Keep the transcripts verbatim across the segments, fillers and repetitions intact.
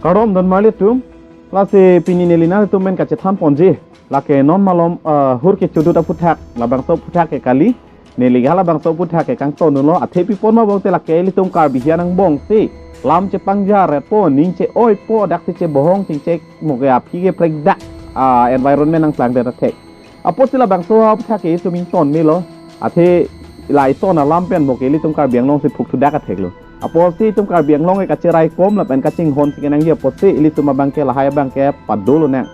Kardom don marli atum, lasi pini neli nanglitum pen kachethan ponji. Lake non malom, ah, hur ke chodut aphuthak, labangso aphuthak ke kali. Neli halabangso aphuthak ke kangton dunlo, athe pi pon ma bongte lake ilitum Karbi hian angbong si lam chepangjar po, ning che-oipo, dak si chebohong chingchek mo ke aphi ke prekdak, ah, environment nangplangdet athek. Apotsi labangso aphuthak ke itum ington melo, athe la iton alam pen mo ke ilitum Karbi Anglong si phuk thudak atheklo. Apotsi itum Karbi Anglong ke kacheraikom lapen kachinghon si kenangji apotsi ilitum abang ke lahai abang ke padolonang.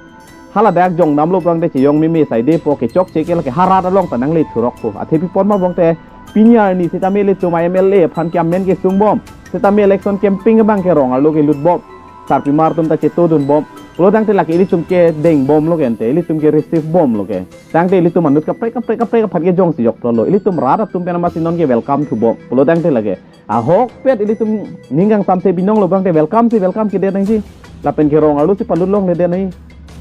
Haladak jong damlo bangte cheyong meme saide po, kechokche ke lake harat along ta nangle thurok po. Athe pi pon ma bongte pini arni sitame ilitum M L A aphan ke amen kesungbom, sitame election campaign abang ke rong arlo kelut bom, sarpimar atum ta chetodun bom. Pulotangte lake ilitum ke deng bomlo ke ante, ilitum ke receive bomlo ke. Tangte ilitum anut kaprek kaprek kaprek aphan ke jongsi jokprolo. Ilitum rat atum pen amatsi non ke welcome thubom. Pulotangte lake ahokpet ilitum ning kangsamse binonglo bangte welcome si welcome kedet nangji. Lapen ke rong arlo si palut longledet nangji.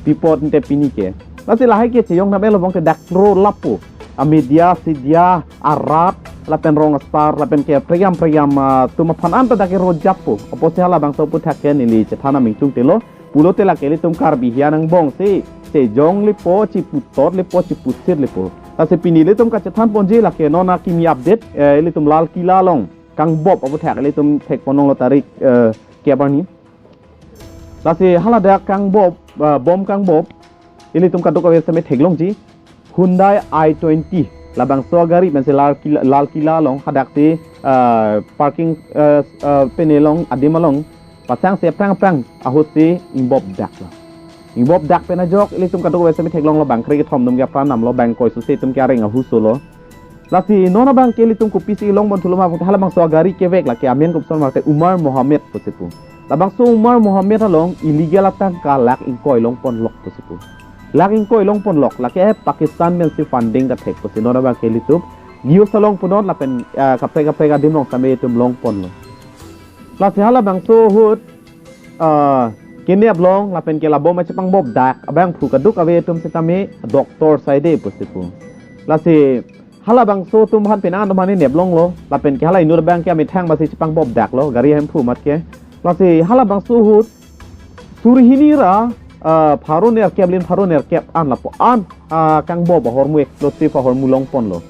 Pi pon te pini ke. Lasi lahai ke cheyong nam elo bangte dak ro lapu. A media, sidia, arat, lapen rong asar, lapen ke prekjam prekjam, ah, atum aphan anta dak ke ro jappo. Apotsi halabangso aphuthak ke neli chethan aming chungtelo. Pulote lake ilitum Karbi hian angbong si chejong lepo, chiputot lepo, chipusir lepo. Lasi pini ilitum kachethan ponji lake non akimi update, eh, ilitum Lal Kila along kangbop aphuthak ilitum thek pon longlo tarik, eh, kep arni. Lasi haladak kangbop, eh, bom kangbop, ilitum kadokave sitame theklongji. Hyundai i twenty, labangso agari pensi Lal Kila, Lal Kila along hadak si, ah, parking, ah, ah, pene along adim along pasang si aphrang aphrang ahut si ingbop daklo. Ingbop dak pen ajok ilitum kadokave sitame theklonglo, bang kre kethom atum ke apran damlo, bang koi suse atum ke areng ahusolo. Lasi non abang ke ilitum kopisi longpon thulo ma pute halabangso agari kevek lake amen kopuson mate Umar Mohammed pusi pu. Labangso Umar Mohammed along illegal atangka lakh ingkoi longponlok pusi pu. Lakh ingkoi longponlok, lake Pakistan pensi funding kathek pusi non abang ke ilitum news along punot lapen, ah, kaprek kaprek adim along sitame itum longponlo. Lasi halabangso ahut, ah, kenep long lapen ke labom achepangbop dak abangphu kadokave atum sitame doctor saide pusi pu. Lasi halabangso atum aphan penang atum aphan neplonglo, lapen ke hala inut abang ke amethang basi chepangbop daklo, gari ahemphu amat ke. Lasi halabangso ahut sur hini ra, ah, pharo nerkep, lin pharo nerkep an lapu an, ah, kangbop ahormu, explosive ahormu longponlo.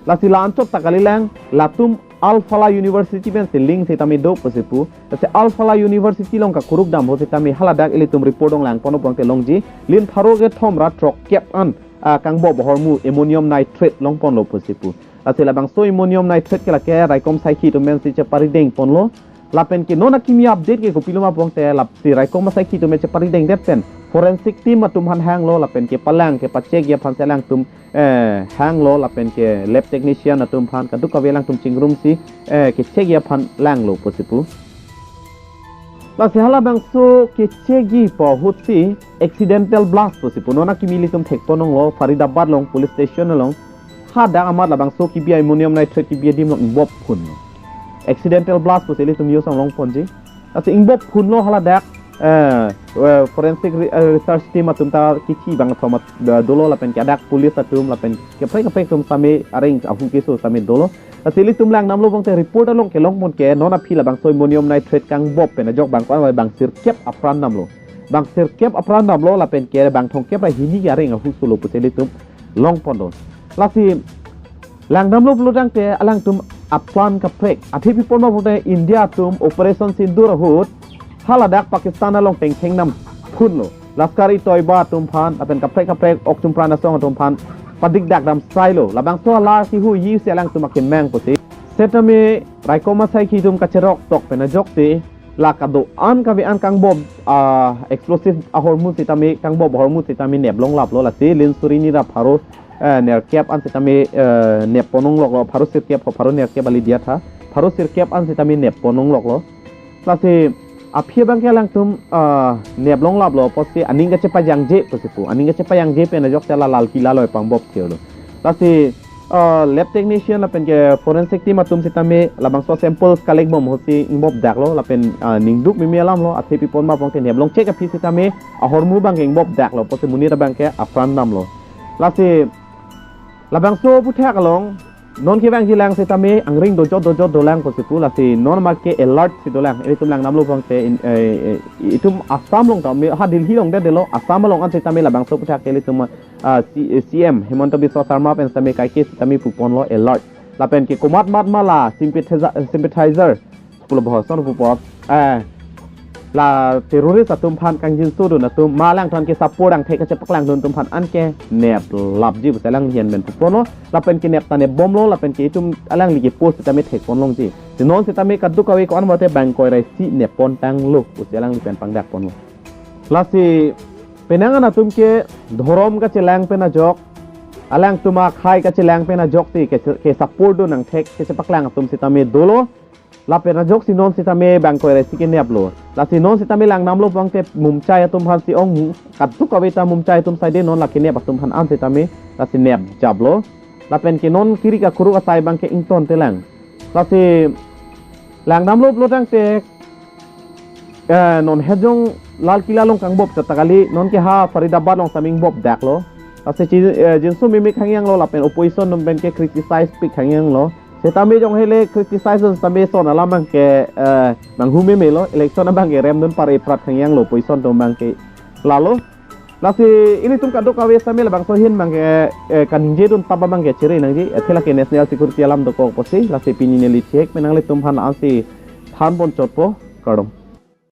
Lasi la anchot ta kalilang, latum Al Falah University pensi link sitame do pusi pu. Lasi Al Falah University along kakuruk dam ahut sitame haladak ilitum report along langpon abangte longji, lin pharo kethom ra throkkep an, ah, kangbop ahormu ammonium nitrate longponlo pusi pu. Lasi labangso ammonium nitrate ke lake raikom asaikhi atum pensi cheparideng ponlo. Lapen ke non akimi update ke kopilo ma pongte lasi raikom asaikhi atum cheparidengdet pen forensic team atum aphan hanglo lapen ke palang ke pa-check-ji aphan si alangtum, eh, hanglo lapen ke lab technician atum aphan kadokave alangtum chingrumsi, eh, ke-check-ji aphan langlo pusi pu. Lasi halabangso ke-check-ji pu ahut si accidental blast pusi pu. Non akimi ilitum thek pon longlo, Faridabad along police station along hadak amat labangso kebi ammonium nitrate kebi adim along ingbop phunlo. Accidental blast pusi ilitum news along longponji. Lasi ingbop phunlo haladak, eh, eh, forensic re-, eh, research team atum ta kithi bangkethom at-, eh, dolo lapen ke adak police atum lapen kaprek kaprek atum sitame areng ahu keso sitame dolo. Lasi ilitum langdamlo bangte report along kelongpon ke non aphi labangso ammonium nitrate kangbop pen ajok bang ko bang sirkep apran damlo. Bang sirkep apran damlo lapen ke bang thomkep ra hini ke areng ahusolo pusi ilitum longponlo. Lasi langdamlo pulotangte alangtum aplan kaprek. Athe pi pon ma pute India atum Operation Sindoor ahut haladak Pakistan along tengtheng nam phunlo. Lashkar-e-Toiba atum aphan lapen kaprek kaprek ok chumpran asong atum aphan padikdak dam sailo. Labangso alar si huji si alangtum akemang pusi. Setame raikom asaikhi atum kacherok tok pen ajok si la kedo-an kave-an kangbop, ah, explosive ahormu sitame, kangbop ahormu sitame neplong laplo, lasi lin sur hini ra pharo, eh, nerkep an sitame, eh, neppon longloklo, pharo sirkep ho pharo nerkep ali diya tha, pharo sirkep an sitame neppon longloklo. Lasi aphi abang ke alangtum, ah, neplong laplo pusi aning kachepajangje pusi pu. Aning kachepajangje pen ajok si la Lal Kila along pangbop thirlo. Lasi, ah, lab technician lapen ke forensic team atum sitame labangso samples collect bom ahut si ingbop daklo lapen, ah, ningduk meme alamlo, athe pi pon ma pongte neplong check aphi sitame ahormu abang ke ingbop daklo pusi monit abang ke apran damlo. Lasi labangso aphuthak along non kevangjilang setame angring dojot dojot dolang pusi pu, lasi non mat ke alert si dolang. Ilitum langdamlo pulote in, eh, eh, itum Assam along tame, ha Delhi along det detlo, Assam along an setame labangso aputhak ke ilitum, ah, C-, eh, C M Himanta Biswa Sarma pen setame kaike setame puponlo alert. Lapen ke komat mat ma la sympathizer, sympathizer pulo bohoson pupo. Eh, la terrorist atum aphan kangjinso dun atum, ma alangtum aphan ke support angthek kachepaklangdun atum aphan anke neplapji pusi alanglihin pen puponlo. Lapen ke nep ta nepbomlo, lapen ke itum alangli ke post setame thekpon longji. Si non setame kadokave ko-an mate bang koirai si neppon tanglo pusi alangli pen pangdakponlo. Lasi penang an atum ke dhorom kachelang pen ajok, alangtum akhei kachelang pen ajok si ke, ke support dun angthek kachepaklang atum setame dolo. Lapen ajoksi non setame bang koirai si keneplo. Lasi non setame langdamlo pulote mumchai atum aphan si ong, kadokave ta mumchai atum saide non la kenep atum aphan an setame lasi nepjaplo. Lapen ke non kiri kakuruk asai bang ke ingtontelang. Lasi langdamlo pulo tangte, eh, non hejong Lal Killa along kangbop ta kali, non ke ha Faridabad along setame ingbop daklo. Lasi chi-, eh, jinso mimik hangyanglo lapen opposition atum pen ke criticize pik hangyanglo. Setame jong hele criticize setame son alam abang ke, eh, manghu memelo, election abang ke remdun pare prat hangyanglo opposition atum abang ke lalo. Lasi ilitum kadokave setame labangso ahin abang ke, eh, kaningjedun tap abang ke chere nangji, eh, athe lake national security alam dokok pusi, lasi pini neli chek pen nanglitum aphan ansi thanpon chotpo, kardom.